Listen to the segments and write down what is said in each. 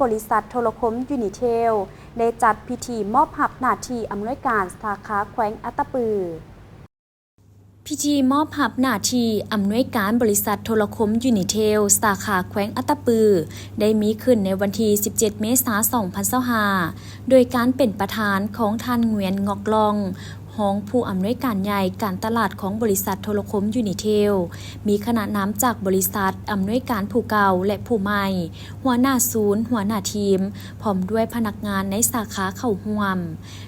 ບໍລິສັດໂທລະຄົມຢູນິເທວ ໄດ້ຈັດພິທີມອບຮັບໜ້າທີ່ອຳນວຍການສາຂາແຂວງອັດຕະປື. ພິທີມອບຮັບໜ້າທີ່ອຳນວຍການບໍລິສັດໂທລະຄົມຢູນິເທວ ສາຂາແຂວງອັດຕະປື ໄດ້ມີຂຶ້ນໃນວັນທີສິບເຈັດ ເມສາ ສອງພັນຊາວຫ້າ ໂດຍການເປັນປະທານຂອງທ່ານ ງວຽນ ງອກລອງ ຮອງຜູ້ອຳນວຍການໃຫຍ່ການຕະຫຼາດຂອງບໍລິສັດໂທລະຄົມຢູນິເທວ, ມີຄະນະນຳຈາກບໍລິສັດ, ອຳນວຍການຜູ້ເກົ່າ ແລະ ຜູ້ໃໝ່, ຫົວໜ້າສູນ, ຫົວໜ້າທີມ, ພ້ອມດ້ວຍພະນັກງານໃນສາຂາເຂົ້າຮ່ວມ.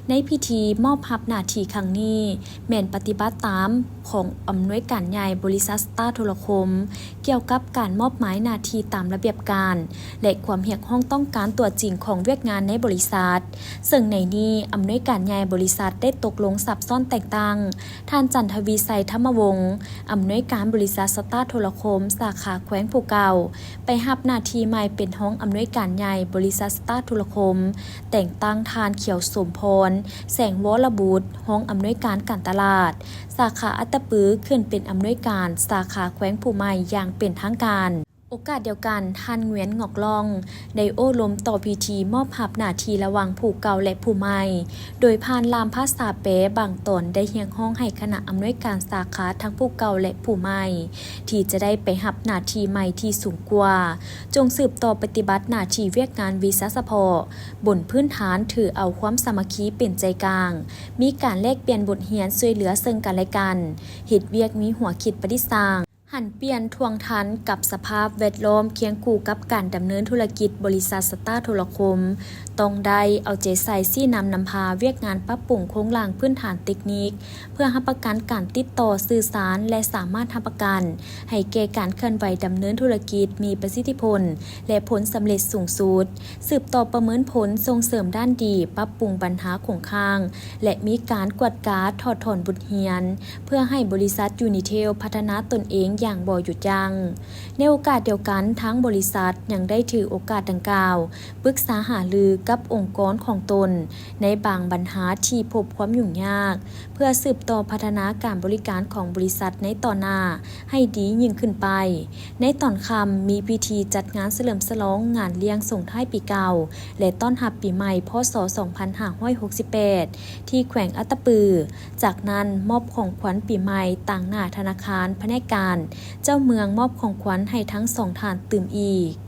ໃນພິທີມອບຮັບໜ້າທີ່ຄັ້ງນີ້ ແມ່ນປະຕິບັດຕາມຂອງອຳນວຍການໃຫຍ່ບໍລິສັດສະຕາໂທລະຄົມ ກ່ຽວກັບການມອບໝາຍໜ້າທີ່ຕາມລະບຽບການ ແລະ ຄວາມຮຽກຮ້ອງຕ້ອງການຕົວຈິງຂອງວຽກງານໃນບໍລິສັດ, ເຊິ່ງໃນນີ້ອຳນວຍການໃຫຍ່ບໍລິສັດໄດ້ຕົກລົງຊັບຊ້ອນແຕ່ງຕັ້ງ ທ່ານ ຈັນທະວີໄຊ ທຳມະວົງ ອຳນວຍການບໍລິສັດສະຕາໂທລະຄົມ ສາຂາແຂວງຜູ້ເກົ່າ ໄປຮັບໜ້າທີ່ໃໝ່ເປັນຮອງອຳນວຍການໃຫຍ່ບໍລິສັດສະຕາໂທລະຄົມ, ແຕ່ງຕັ້ງທ່ານ ຂຽວສົມພອນ ແສງວໍລະບຸດ ຮອງອຳນວຍການການຕະຫຼາດ ສາຂາອັດຕະປື ຂຶ້ນເປັນອຳນວຍການສາຂາແຂວງຜູ້ໃໝ່ຢ່າງເປັນທາງການ. ໂອກາດດຽວກັນ, ທ່ານ ງວຽນ ງອກລອງ ໄດ້ໂອ້ລົມຕໍ່ພິທີມອບຮັບໜ້າທີ່ລະຫວ່າງຜູ້ເກົ່າ ແລະ ຜູ້ໃໝ່ ໂດຍຜ່ານລ່າມພາສາແປບາງຕອນ ໄດ້ຮຽກຮ້ອງໃຫ້ຄະນະອຳນວຍການສາຂາທັງຜູ້ເກົ່າ ແລະ ຜູ້ໃໝ່ ທີ່ຈະໄດ້ໄປຮັບໜ້າທີ່ໃໝ່ທີ່ສູງກວ່າ ຈົ່ງສືບຕໍ່ປະຕິບັດໜ້າທີ່ວຽກງານວິຊາສະເພາະ ບົນພື້ນຖານຖືເອົາຄວາມສາມັກຄີເປັນໃຈກາງ, ມີການແລກປ່ຽນບົດຮຽນຊ່ວຍເຫຼືອເຊິ່ງກັນແລະກັນ, ເຮັດວຽກມີຫົວຄິດປະດິດສ້າງ, ຫັນປ່ຽນທ່ວງທັນກັບສະພາບແວດລ້ອມຄຽງຄູ່ກັບການດຳເນີນທຸລະກິດບໍລິສັດສະຕາໂທລະຄົມ, ຕ້ອງໄດ້ເອົາໃຈໃສ່ຊີ້ນຳນຳພາວຽກງານປັບປຸງໂຄງລ່າງພື້ນຖານເຕັກນິກ ເພື່ອຮັບປະກັນການຕິດຕໍ່ສື່ສານ ແລະ ສາມາດຮັບປະກັນໃຫ້ແກ່ການເຄື່ອນໄຫວດຳເນີນທຸລະກິດມີປະສິດທິຜົນ ແລະ ຜົນສຳເລັດສູງສຸດ, ສືບຕໍ່ປະເມີນຜົນ, ສົ່ງເສີມດ້ານດີ, ປັບປຸງບັນຫາຄົງຄ້າງ ແລະ ມີການກວດກາ, ຖອດຖອນບົດຮຽນ ເພື່ອໃຫ້ບໍລິສັດຢູນິເທວພັດທະນາຕົນເອງຢ່າງບໍ່ຢຸດຢັ້ງ. ໃນໂອກາດດຽວກັນ, ທາງບໍລິສັດຍັງໄດ້ຖືໂອກາດດັ່ງກ່າວ ປຶກສາຫາລືກັບອົງກອນຂອງຕົນໃນບາງບັນຫາທີ່ພົບຄວາມຫຍຸ້ງຍາກ ເພື່ອສືບຕໍ່ພັດທະນາການບໍລິການຂອງບໍລິສັດໃນຕໍ່ໜ້າໃຫ້ດີຍິ່ງຂຶ້ນໄປ. ໃນຕອນຄ່ຳ ມີພິທີຈັດງານສະເຫຼີມສະຫຼອງງານລ້ຽງສົ່ງທ້າຍປີເກົ່າ ແລະ ຕ້ອນຮັບປີໃໝ່ ພ.ສ. ສອງພັນຫ້າຮ້ອຍຫົກສິບແປດ ທີ່ແຂວງອັດຕະປື. ຈາກນັ້ນ ມອບຂອງຂວັນປີໃໝ່ຕາງໜ້າທະນາຄານ, ພະແນກການ, ເຈົ້າເມືອງມອບຂອງຂວັນໃຫ້ທັງສອງທ່ານຕື່ມອີກ.